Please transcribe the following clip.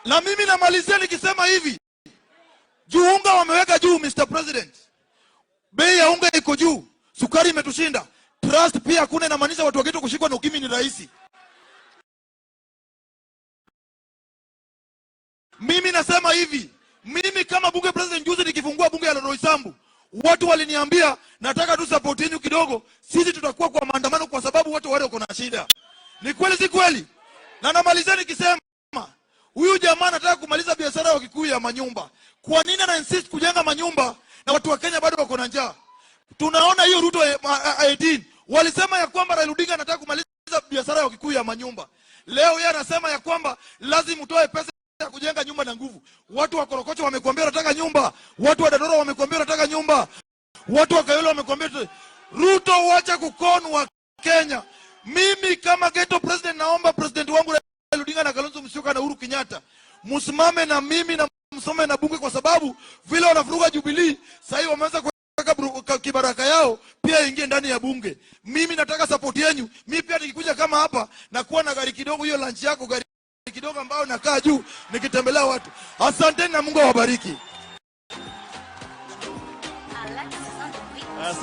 Na mimi namalizia nikisema hivi, juu unga wameweka juu, Mr. President, bei ya unga iko juu, sukari imetushinda, trust pia hakuna. Inamaanisha watu wa kushikwa na ukimwi ni rahisi. Mimi nasema hivi, mimi kama bunge president, juzi nikifungua bunge ya Roysambu, watu waliniambia nataka tu support yenu kidogo, sisi tutakuwa kwa maandamano kwa sababu watu wale wako na shida. Ni kweli si kweli? Na namalizia nikisema huyu jamaa anataka kumaliza biashara ya Kikuyu ya manyumba. Kwa nini ana insist kujenga manyumba na watu wa Kenya bado wako na njaa? Tunaona hiyo Ruto 18 walisema ya kwamba Raila Odinga anataka kumaliza biashara ya Kikuyu ya manyumba. Leo yeye anasema ya kwamba lazima utoe pesa ya kujenga nyumba na nguvu. Watu wa Korokocho wamekuambia wanataka nyumba, watu wa Dandora wamekuambia wanataka nyumba, watu wa Kayole wamekuambia. Ruto, wacha kukonwa Kenya. Mimi kama ghetto president naomba president wangu Raila Odinga na Kalonzo Musyoka na Uhuru Kenyatta msimame na mimi na msome na bunge, kwa sababu vile wanavuruga Jubilee sasa hivi wameanza kuweka kibaraka yao pia ingie ndani ya bunge. Mimi nataka support yenu. Mimi pia nikikuja kama hapa na kuwa na gari kidogo, hiyo lunch yako gari kidogo ambayo nakaa juu nikitembelea watu. Asanteni na Mungu awabariki.